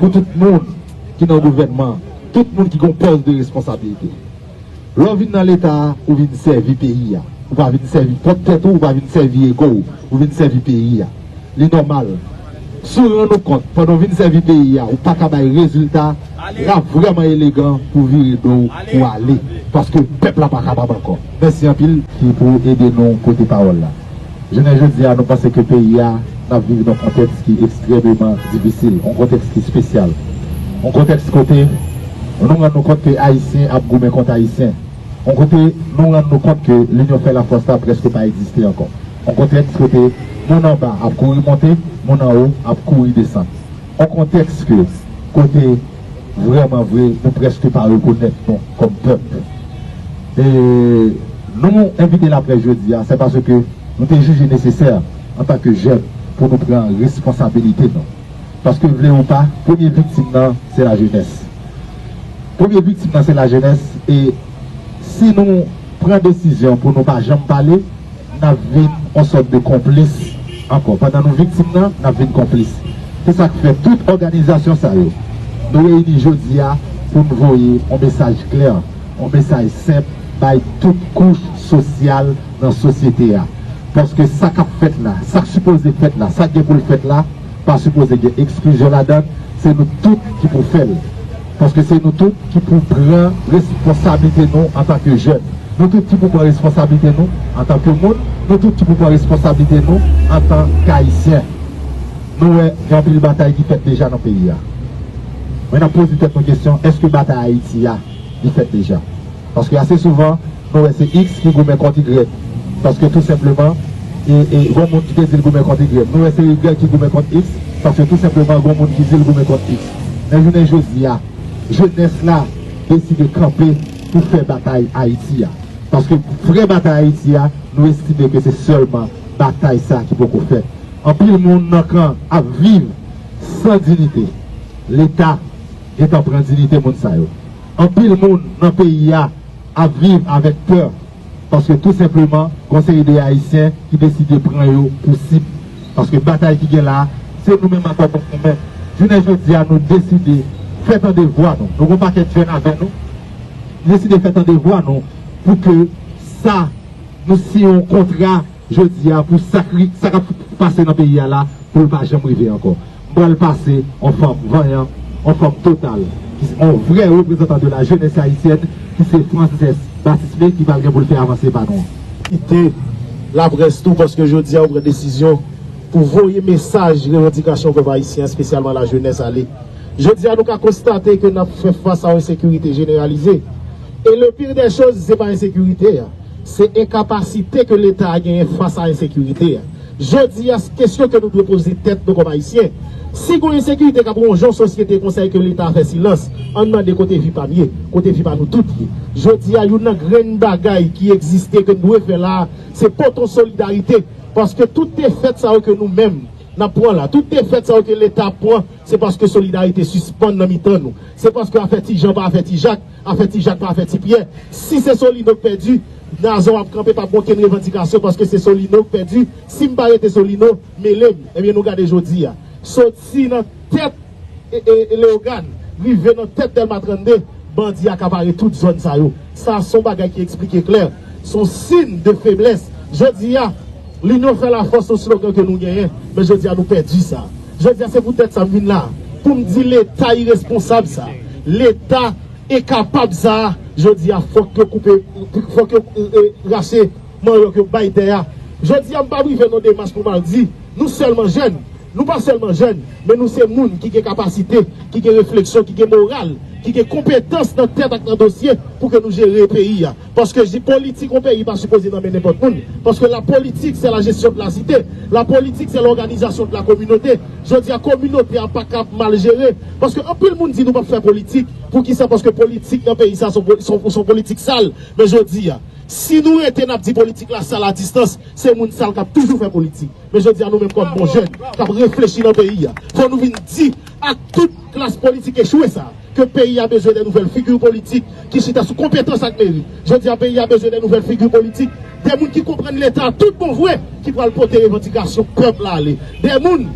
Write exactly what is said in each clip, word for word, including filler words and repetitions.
Pou tout moun ki nan gouvènman, tout moun ki gon pòs de responsablite. Lè w vin nan Leta a, ou vin sèvi peyi a. Ou pa vin sèvi pwòp tèt ou, ou pa vin sèvi ego w, ou vin sèvi peyi a. Li nòmal. Si w rann ou kont, pandan w vin sèvi peyi a, ou pa ka bay rezilta, l ap vrèman elegan pou w vire do w pou w ale. Paske pèp la pa kapab ankò. Mèsi anpil. Ki pou ede nou pote pawòl la. Jounen jodi a, nou panse ke peyi a, n ap viv nan kontèks ki ekstrèmeman difisil, yon kontèks ki espesyal. Yon kontèks kote nou rann nou kont ke Ayisyen ap goumen kont Ayisyen. Yon kote nou rann nou kont ke linyon fè lafòs la prèske pa egziste ankò. Yon kontèks kote moun anba ap kouri monte, moun anwo ap kouri desann. Yon kontèks ke kote vrèman vre, nou prèske pa rekonèt nou kòm pèp. E nou envite laprès jodi a, se paske nou te jije nesesè, antanke jèn, pou nou pran responsabilite nou. Paske vle ou pa, premye viktim nan, se lajenès. Premye viktim nan, se lajenès, e si nou pran desizyon pou nou pa janm pale, n ap vin yon sòt de konplis ankò. Pandan nou viktim nan, n ap vin konplis. Se sa k fè tout òganizasyon sa yo, nou reyini jodi a pou n voye yon mesaj klè, yon mesaj senp bay tout kouch sosyal nan sosyete a. Paske sa k ap fèt la, sa k sipoze fèt la, sa k gen pou l fèt la, pa sipoze gen eksklizyon ladan l, se nou tout ki pou fè l. Paske se nou tout ki pou pran responsablite nou antanke jèn. Nou tout ki pou pran responsablite nou antanke moun. Nou tout ki pou pran responsablite nou antanke Ayisyen. Nou wè gen anpil batay ki fèt deja nan peyi a. Men n ap poze tèt nou kesyon, èske batay Ayiti a, li fèt deja? Paske ase souvan, nou wè se X ki goumen kont Y. Paske tou senpleman, e, e, gon moun ki te di l goumen kont Y. Nou wè se Y ki goumen kont X, paske tou senpleman, gon moun ki di l goumen kont X. Men jounen jodi a, jenès la deside kanpe pou fè batay Ayiti a. Paske vrè batay Ayiti a, nou estime ke se sèlman batay sa ki poko fèt. Anpil moun nan kan ap viv san diyite. Leta gentan pran diyite moun sa yo. Anpil moun nan peyi a ap viv avèk pè, paske tou senpleman, gon seri de Ayisyen ki deside pran yo pou sib. Paske batay ki gen la a, se nou menm ankò kont nou menm. Jounen jodi a, nou deside fè tande vwa nou. Nou gon pakèt jèn avè nou. Nou deside fè tande vwa nou pou ke sa, nou siyen yon kontra jodi a pou sa k ri-, sa k ap pase nan peyi a la, pou l pa janm rive ankò. M pral pase yon fanm vanyan, yon fanm total, ki se yon vrè reprezantan de la jeunesse haïtienne, ki se Frances Batismé, ki pral gen pou l fè avanse pa nou an. Kite laprès tou, paske jodi a ou pran desizyon pou voye mesaj revandikasyon pèp ayisyen, espesyalman lajenès, ale. Jodi a, nou ka konstate ke n ap fè fas a yon ensekirite jeneralize. E le pire des choses, se pa ensekirite a. Se enkapasite ke Leta a genyen fas a ensekirite a. Jodi a, kesyon ke nou dwe poze tèt nou kòm Ayisyen, si gon ensekirite k ap wonje yon sosyete konsa e ke Leta a fè silans, ann mande kote vi pa m ye, kote vi pa nou tout ye. Jodi a, youn nan grenn bagay ki egziste ke n dwe fè la a, se pote yon solidarite, paske tout defèt sa yo ke nou menm n ap pran la, tout defèt sa yo ke Leta ap pran, se paske solidarite sispann nan mitan nou. Se paske afè Ti Jan pa afè Ti Jak, afè Ti Jak pa afè Ti Pyè. Si se Solino k pèdi, Nazon ap kanpe, p ap gen okenn revandikasyon paske se Solino k pèdi. Si m pa rete Solino, mele m. Ebyen, nou gade jodi a. Soti nan tèt e, e, e Leyogàn, rive nan tèt Dèlma trannde, bandi akapare tout zòn sa yo. Sa se yon bagay ki eksplike klè. Se yon siy de feblès. Jodi a, Linyon fè lafòs, se yon slogan ke nou genyen, men jodi a nou pèdi sa. Jodi a se poutèt sa m vin la, pou m di Leta iresponsab sa, Leta enkapab sa, jodi a fòk yo koupe, fòk yo, e, e, rache manyòk yo bay tè a. Jodi a m p ap rive nan demach pou m al di, nou sèlman jèn, nou pa sèlman jèn, men nou se moun ki gen kapasite, ki gen refleksyon, ki gen moral, ki gen konpetans nan tèt ak nan dosye pou ke nou jere peyi a. Paske ji-, politik yon peyi pa sipoze nan men nenpòt moun. Paske la politique, c'est la gestion de la cité. La politique, c'est l'organisation de la communauté. Jodi a, kominote a pa ka ap mal jere. Paske anpil moun di nou p ap fè politik. Poukisa? Paske politik nan peyi sa se yon po-, se yon, se yon politik sal. Men jodi a, si nou rete n ap di politik la sal a distans, se moun sal k ap toujou fè politik. Men jodi a, nou menm kòm bon jèn k ap reflechi nan peyi a, fò nou vin di ak tout klas politik echwe sa, ke peyi a bezwen de nouvèl figi politik ki chita sou konpetans ak merit. Jodi a, peyi a bezwen de nouvèl figi politik, de moun ki konprann Leta tout bon vre, ki pral pote revandikasyon pèp la ale. De moun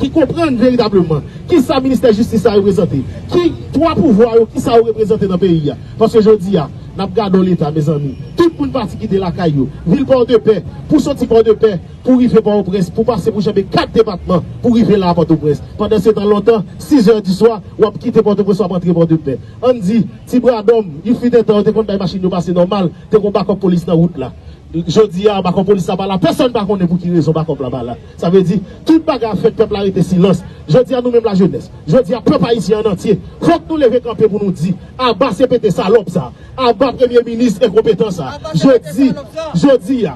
ki konprann veritableman kisa ministè jistis la reprezante, ki twa pouvwa yo, kisa yo reprezante nan peyi a. Paske jodi a, n ap gade yon Leta, mezanmi, tout moun pati kite lakay yo, vin Pòdepè, pou soti Pòdepè, pou rive Pòtoprens, pou pase pou janbe kat depatman, pou rive la a Pòtoprens. Pandan se tan lontan, sizè di swa, w ap kite Pòtoprens, w ap antre Pòdepè. Ann di, ti bradòm, yon fut en tan, yo te konn bay machin yo pase nòmal, te gon bakòp polis nan wout la. Jodi a, bakòp polis la pa la, pèsonn pa konnen pou ki rezon bakòp la pa la. Sa vle di, tout bagay ap fèt, pèp la rete silans. Jodi a, nou menm lajenès, jodi a, pèp ayisyen an antye, fòk nou leve kanpe pou nou di, aba C P T salòp sa, aba premye minis enkonpetan sa. Jodi, jodi a,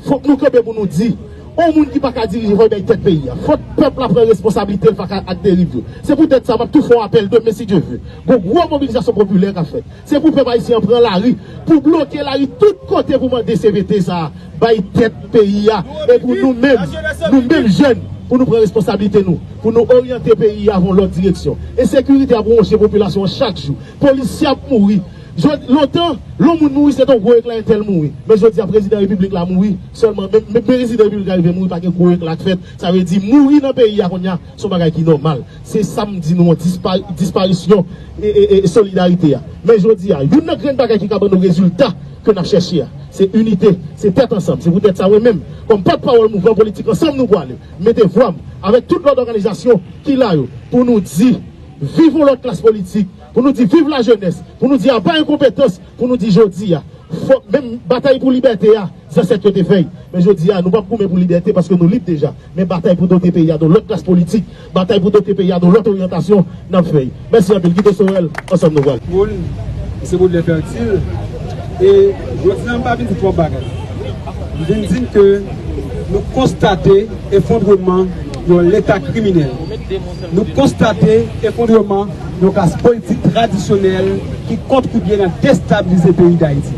fòk nou kanpe pou nou di, yon moun ki pa ka dirije, fò l bay tèt peyi a. Fòk pèp la pran responsablite l fas ak deriv yo. Se poutèt sa, m ap tou fè yon apèl demen, si Dye ve. Gon gwo mobilizasyon popilè k ap fèt. Se pou pèp ayisyen an pran lari, pou bloke lari tout kote pou mande C P T sa a bay tèt peyi a. E pou nou menm, nou menm jèn, pou nou pran responsablite nou, pou nou oryante peyi a avè yon lòt direksyon. Ensekirite ap wonje popilasyon an chak jou. Polisye ap mouri. Jodi, lontan, lè yon moun mouri, se te yon gwo ekla entèl mouri. Men jodi a, prezidan repiblik la mouri. Sèlman, men, men prezidan repiblik la rive mouri, pa gen gwo ekla k fèt. Sa vle di, mouri nan peyi a kounye a, se yon bagay ki nòmal. Se sa m di nou, yon dispa-, disparisyon e, e, e, e solidarite a. Men jodi a, youn nan grenn bagay ki ka ban nou rezilta ke n ap chèche a, se inite, se tèt ansanm. Se poutèt sa, mwen menm, kòm pòtpawòl mouvman politik Ansanm Nou Pwale, m mete vwa m avèk tout lòt òganizasyon ki la yo, pou nou di, viv yon lòt klas politik, pou nou di, viv lajenès, pou nou di, aba enkonpetans, pou nou di, jodi a, fòk menm batay pou libète a, zansèt yo te fè l. Men jodi a, nou p ap goumen pou libète paske nou lib deja. Men batay pou dote peyi a de yon lòt klas politik, batay pou dote peyi a de yon lòt oryantasyon, n ap fè l. Mèsi anpil. Guy Sorel, Ansanm Nou Pwale. Moun, se Baudelaire Fertil. E jodi a, m pa vin di twòp bagay. M vin di n ke nou konstate efondreman yon Leta kriminèl. Nou konstate efondreman yon klas politik tradisyonèl ki kontribye nan destabilize peyi Dayiti.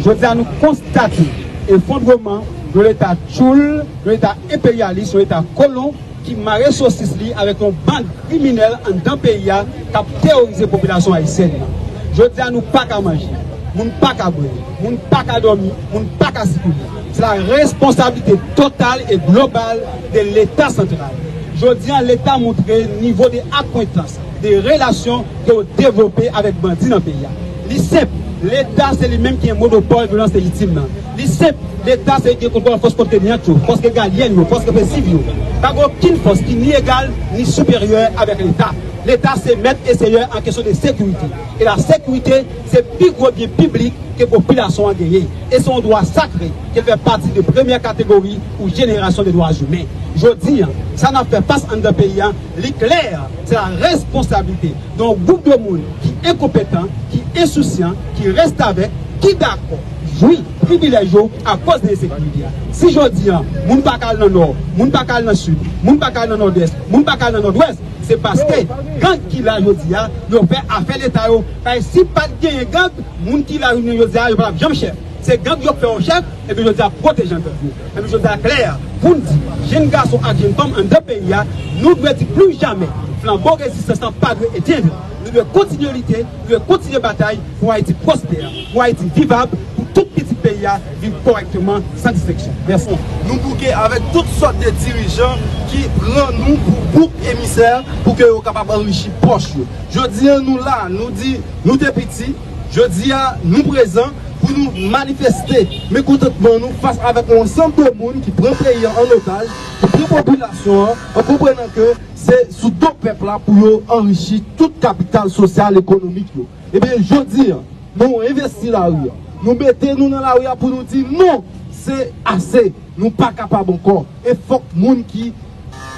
Jodi a, nou konstate efondreman yon Leta tchoul, yon Leta enperyalis, yon Leta kolon ki mare sosis li avèk yon bann kriminèl anndan peyi a k ap teworize popilasyon ayisyèn nan. Jodi a, nou pa ka manje, moun pa ka bwè, moun pa ka dòmi, moun pa ka sikile. Se la responsabilité totale et globale de Leta santral. Jodi a, Leta montre nivo de akwentans, de relasyon ke yo devlope avèk bandi nan peyi a. Li senp, Leta se li menm ki gen monopòl vyolans lejitim nan. Li senp, Leta se li ki gen kontwòl fòs kòt renyant yo, fòs regalyèn yo, fòs represiv yo. Pa gen okenn fòs ki ni egal ni siperyè avèk Leta. Leta se mèt e seyè an kesyon de sekirite. E la sekirite, se pi gwo byen piblik ke popilasyon an genyen. E se yon dwa sakre ke l fè pati de premyè kategori ou jenerasyon de dwa imen. Jodi a, sa n ap fè fas anndan peyi a, li klè, se la responsabilite de yon gwoup de moun ki enkonpetan, ki ensousyan, ki restavèk, ki dakò jwi privilèj yo akoz de ensekirite a. Si jodi a, moun pa ka al nan Nò, moun pa ka al nan Sid, moun pa ka al nan Nòdès, moun pa ka al nan Nòdwès, se paske gang ki la jodi a, yo fè afè Leta yo. Paske si pa t genyen gang, moun ki la jounen jodi a, yo pa t ap janm chèf. Se gang yo k fè yo chèf, epi jodi a pwotejan gang yo. Epi jodi a klè, pou n di, jèn gason ak jèn fanm anndan peyi a, nou dwe di pli jamè, flanbo rezistans lan pa dwe etenn. Nou dwe kontinye lite, nou dwe kontinye batay pou Ayiti pwospè, pou Ayiti vivab, pou tout pitit peyi a viv kòrèkteman, san distenksyon. Mèsi. Nou bouke avèk tout sòt de dirijan ki pran nou pou bouk emisè pou ke yo kapab anrichi pòch yo. Jodi a, nou la, nou di, nou te piti, jodi a, nou prezan pou nou manifeste mekontantman nou fas avèk yon ansanm de moun ki pran peyi a an otaj, ki pran popilasyon an, an konprenan ke se sou do pèp la pou yo anrichi tout kapital sosyal, ekonomik yo. Ebyen, jodi a, nou envesti lari a. Nou mete nou nan lari a pou nou di non, se ase. Nou pa kapab ankò. E fòk moun ki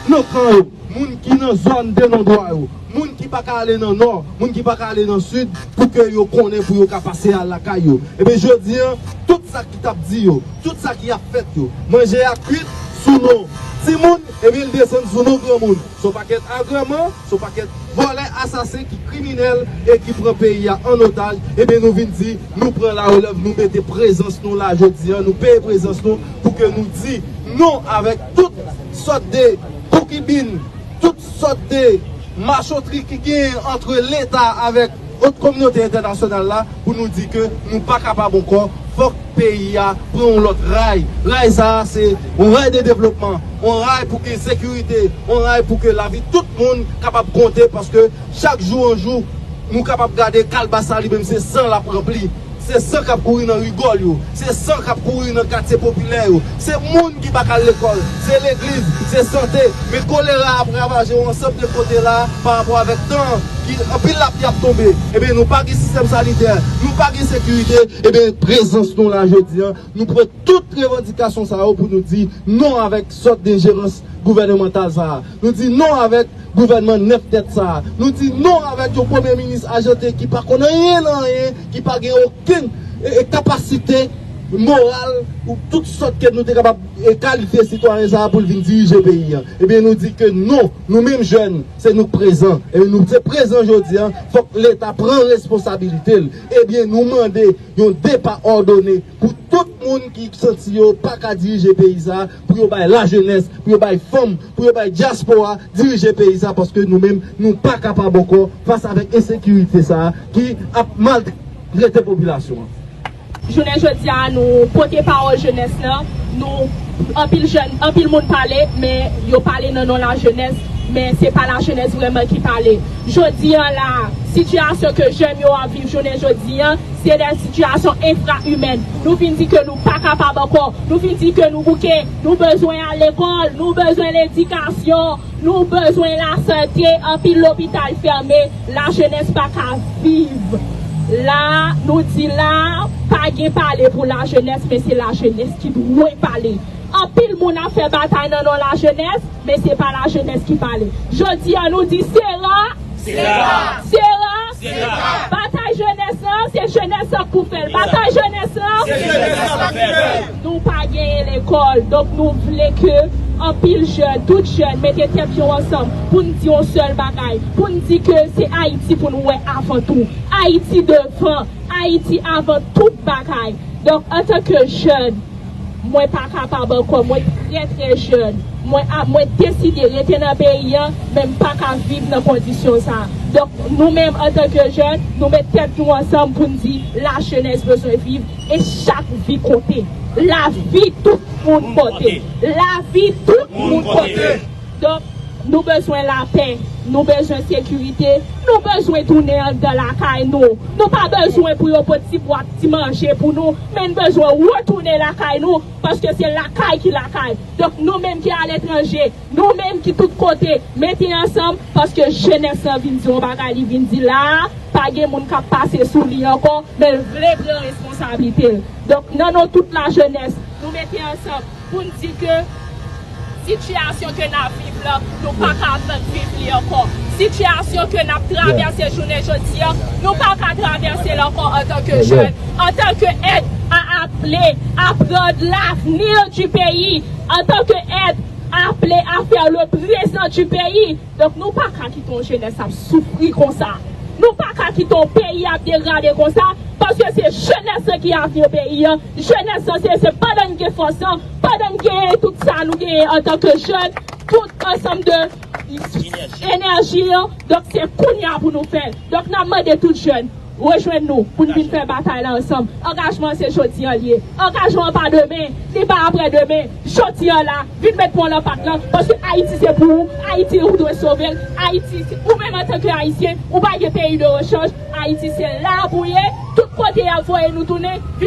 nan kan yo, moun ki nan zòn de non dwa yo, moun ki pa ka ale nan Nò, moun ki pa ka ale nan Sid, pou ke yo konnen, pou yo ka pase al lakay yo. Ebyen, jodi a, tout sa ki t ap di yo, tout sa ki ap fèt yo, manje a kwit sou non timoun, ebyen, l desann sou non granmoun. Se yon pakèt agranman, se yon pakèt vòlè, asasen ki kriminèl e ki pran peyi a an otaj. Ebyen, nou vin di, nou pran larelèv, nou mete prezans nou la jodi a, nou peye prezans nou pou ke nou di non avèk tout sòt de koukibin, tout sòt de machotri ki genyen ant Leta avèk lòt kominote entènasyonal la, pou nou di ke nou pa kapab ankò, fòk peyi a pran yon lòt ray. Ray sa a, se yon ray de devlopman, On ray pou ke sekirite, on ray pou ke lavi tout moun kapab konte, paske chak jou an jou, nou kapab gade kalbas la li menm se san l ap ranpli. Se san k ap kouri nan rigòl yo, se san k ap kouri nan katye popilè yo, se moun ki pa ka al lekòl, se legliz, se sante. Men kolera ap ravaje yon ansanm de kote la pa rapò avèk tan ki anpil lapli ap tonbe. Ebyen, nou pa gen sistèm sanitè, nou pa gen sekirite. Ebyen, prezans nou la jodi a, nou pran tout revandikasyon sa yo pou nou di non avèk sòt de jerans gouvènemantal sa a. Nou di non avèk gouvènman nèf tèt sa a. Nou di non avèk yon premye minis ajante ki pa konn anyen nan anyen, ki pa gen okenn e, e, kapasite moral ou tout sòt ke nou te kapab e, kalifye sitwayen sa a pou l vin dirije peyi a. Ebyen, nou di ke non, nou menm jèn, se nou k prezan. E nou se prezan jodi a, fòk Leta pran responsabilite l. Ebyen, nou mande yon depa òdone pou tout moun ki santi yo pa ka dirije peyi sa a, pou yo bay lajenès, pou yo bay fanm, pou yo bay dyaspora dirije peyi sa a, paske nou menm, nou pa kapab ankò fas avèk ensekirite sa a ki ap maltrete popilasyon an. Jounen jodi a, nou pote pawòl jenès lan, nou, anpil jèn, anpil moun pale, men yo pale nan non lajenès, men se pa lajenès vrèman ki pale. Jodi a la, sitiyasyon ke jèn yo ap viv jounen jodi a, se de sitiyasyon enfra-imèn. Nou vin di ke nou pa kapab ankò. Nou vin di ke nou bouke. Nou bezwen al lekòl. Nou bezwen ledikasyon. Nou bezwen lasante. Anpil lopital fèmen. Lajenès pa ka viv. La, nou di la, pa gen pale pou lajenès, men se lajenès ki dwe pale. Anpil moun ap fè batay nan non lajenès, men se pa lajenès ki pale. Jodi a, nou di sera, sera, sera. Batay jenès lan, se jenès lan k pou fè l. Batay jenès lan, se jenès lan k pou fè l. Nou pa genyen lekòl, donk nou vle ke anpil jèn, tout jèn, mete tèt yo ansanm pou n di yon sèl bagay, pou n di ke se Ayiti pou nou wè avan tou. Ayiti devan, Ayiti avan tout bagay. Donk, antanke jèn, mwen pa kapab ankò, mwen trè, trè jèn. Mwen a, mwen deside rete nan peyi a, men m pa ka viv nan kondisyon sa a. Donk, nou menm, antanke jèn, nou met tèt nou ansanm pou n di, lajenès bezwen viv, e chak vi konte. Lavi tout moun konte. Lavi tout moun konte. Donk, nou bezwen lapè, nou bezwen sekirite, nou bezwen tounen anndan lakay nou. Nou pa bezwen pou yo pot ti bwat, ti manje pou nou, men n bezwen retounen lakay nou, paske se lakay ki lakay. Donk, nou menm ki aletranje, nou menm ki tout kote, mete ansanm, paske jenès lan vin di yon bagay, li vin di la a, pa gen moun k ap pase sou li ankò, men l vle pran responsablite l. Donk, nan non tout lajenès, nou mete ansanm pou n di ke sitiyasyon ke n ap viv la, nou pa ka viv li ankò. Sitiyasyon ke n ap travèse jounen jodi a, nou pa ka travèse l ankò antanke jèn, antanke èt a aple a pran lavni di peyi, antanke èt aple a fè le prezan di peyi. Donk, nou pa ka kite yon jenès ap soufri konsa. Nou pa ka kite yon peyi ap degrade konsa, paske se jenès lan ki avni peyi an. Jenès lan, se, se pandan n gen fòs lan, pandan n genyen tout sa nou genyen antanke jèn, tout ansanm de enèji an, donk se kounye a pou nou fè l. Donk, n ap mande tout jèn, rejwenn nou pou n vin fè batay la ansanm. Angajman an se jodi an li ye. Angajman an pa demen, li pa aprè demen. Jodi an la, vin met pwen nan pat lan, paske Ayiti se pou ou, Ayiti ou dwe sove l, Ayiti, se- ou menm antanke Ayisyen, ou pa gen peyi de rechanj, Ayiti se la pou ye, tout kote y ap voye nou tounen, vin